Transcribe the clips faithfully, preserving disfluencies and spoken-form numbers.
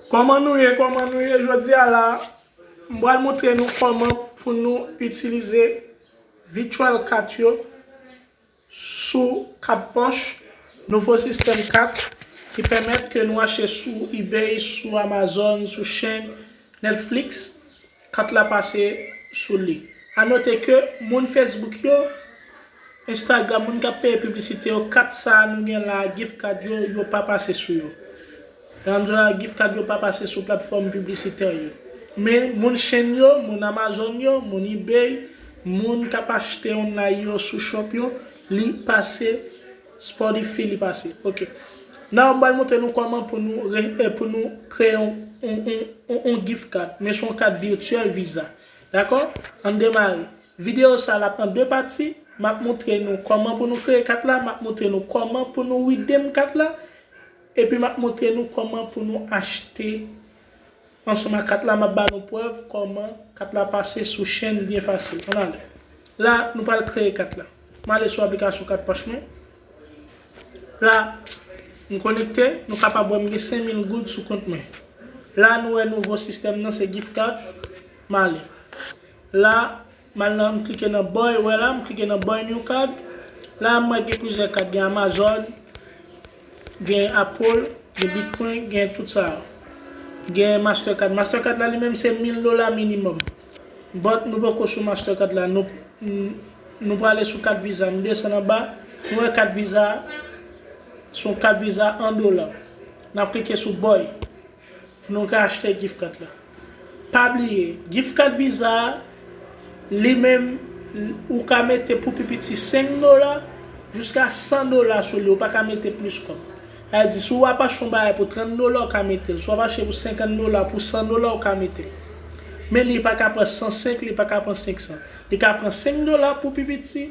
Kòman nou ye, kòman nou ye? Jodi a la, m pral montre nou kòman pou nou itilize virtual card yo sou kat pòch, nouvo sistèm kat ki pèmèt ke nou achte sou eBay, sou Amazon, sou Shein, Netflix, kat la pase sou li. A note ke moun Facebook yo, Instagram, moun k ap peye piblisite yo, kat sa a nou gen la, gift card yo, yo pa pase sou yo. Lè m di w la, gift card yo pa pase sou platfòm piblisitè yo. Men moun Shein yo, moun Amazon yo, moun eBay, moun k ap achte online yo sou shop yo, li pase Spotify, li pase. Ok. Nan, m pral montre nou kòman pou nou, re- eh, pou nou kreye yon, yon, yon, yon, yon gift card. Men se yon kat virtyèl Visa. Dakò? Ann demare. Videyo sa l ap an de pati. M ap montre nou kòman pou nou kreye kat la. M ap montre nou kòman pou nou redeem kat la. Epi m ap montre nou kòman pou nou achte ansanm ak kat la. M ap ba nou prèv kòman kat la pase sou Shein byen fasil. Ann ale. La, nou pral kreye kat la. M ale sou aplikasyon kat pòch mwen. La, m konekte, nou kapab wè m gen senk mil goud sou kont mwen. La, nou wè nouvo sistèm nan, se gift card. M ale. La, m al nan, m klike nan buy, wè la, m klike nan buy new card. La, m wè gen plizyè kat, gen Amazon, gen Apple, gen Bitcoin, gen tout sa yo. Gen Mastercard. Mastercard la, li menm, se mil dola minimòm. But nou poko sou Mastercard la. Nou, nou prale sou kat Visa. Nou desann anba. Nou wè kat Visa. Se yon kat Visa an dola. N ap klike sou buy. Pou nou ka achte gift card la. Pa bliye, gift card Visa a, li menm, ou ka mete pou pi piti senk dola jiska san dola sou li. Ou pa ka mete plis kòb. Sa vle di, si w ap achte yon bagay pou trant dola, ou ka mete l. Si w ap achte pou senkant dola, pou san dola, ou ka mete l. Men li pa ka pran san senk, li pa ka pran senk san. Li ka pran senk dola pou pi piti,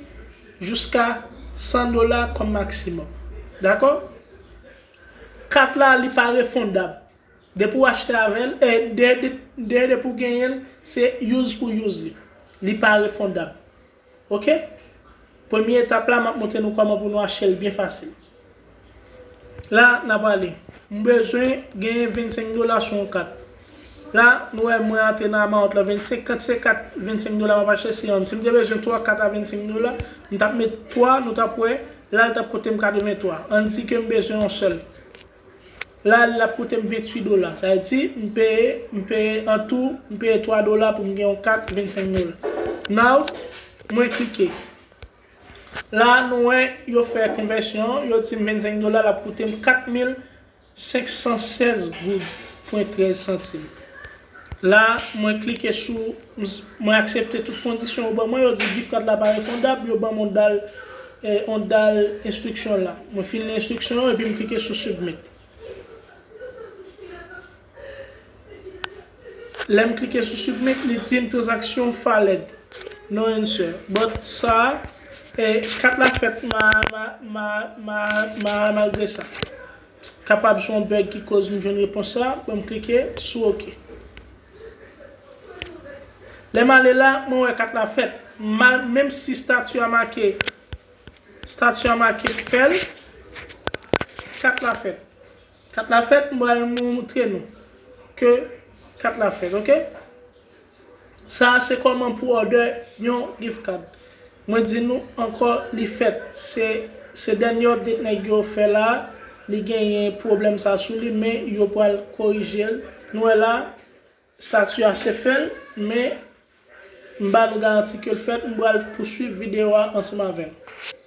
jiska san dola kòm maksimòm. Dakò? Kat la, li pa refondab. Depi w achte avè l, eh, de, de, de, depi w genyen l, se use pou use li. Li pa refondab. Ok? Premye etap la, m ap montre nou kòman pou nou achte l byen fasil. La, n ap ale. M bezwen genyen vennsenk dola sou yon kat. La, nou wè mwen antre nan amount la vennsenk, kantite kat vennsenk dola m ap achte se yonn. Si m te bezwen twa kat a vennsenk dola, m t ap met twa, nou t ap wè, la l t ap koute m katrevenntwa. Ann di ke m bezwen yon sèl. La, l ap koute m venntuit dola. Sa vle di, m peye, m peye an tou, m peye twa dola pou m gen yon kat vennsenk dola. Now, mwen klike. La, nou wè, yo fè konvèsyon, yo di m vennsenk dola, l ap koute m kat mil senk san sèz goud pwen trèz santim. La, mwen klike sou, mwen aksepte tout kondisyon yo ban mwen, yo di gift card la pa refondab, yo ban m yon dal, eh, yon dal enstriksyon la. Mwen fin li enstriksyon yo, epi m klike sou submit. Lè m klike sou submit, li di m transaction failed, no answer. But sa, eh, kat la fèt ma, ma, ma, ma, ma, malgre sa. Kapab se yon bug ki koz m jwenn repons sa, bon, m klike sou ok. Lè m ale la, mwen wè kat la fèt. Mal, menm si stati a make, stati a make fail, kat la fèt. Kat la fèt, m pral montre nou ke kat la fèt, ok? Sa a se kòman pou order yon gift card. Mwen di nou ankò, li fèt. Se, se dènye update nèg yo fè la, li genyen pwoblèm sa sou li, men yo pral korije l. Nou wè la, stati a se fail, men m ba nou garanti ke l fèt, m pral pouswiv videyo a ansanm avè nou.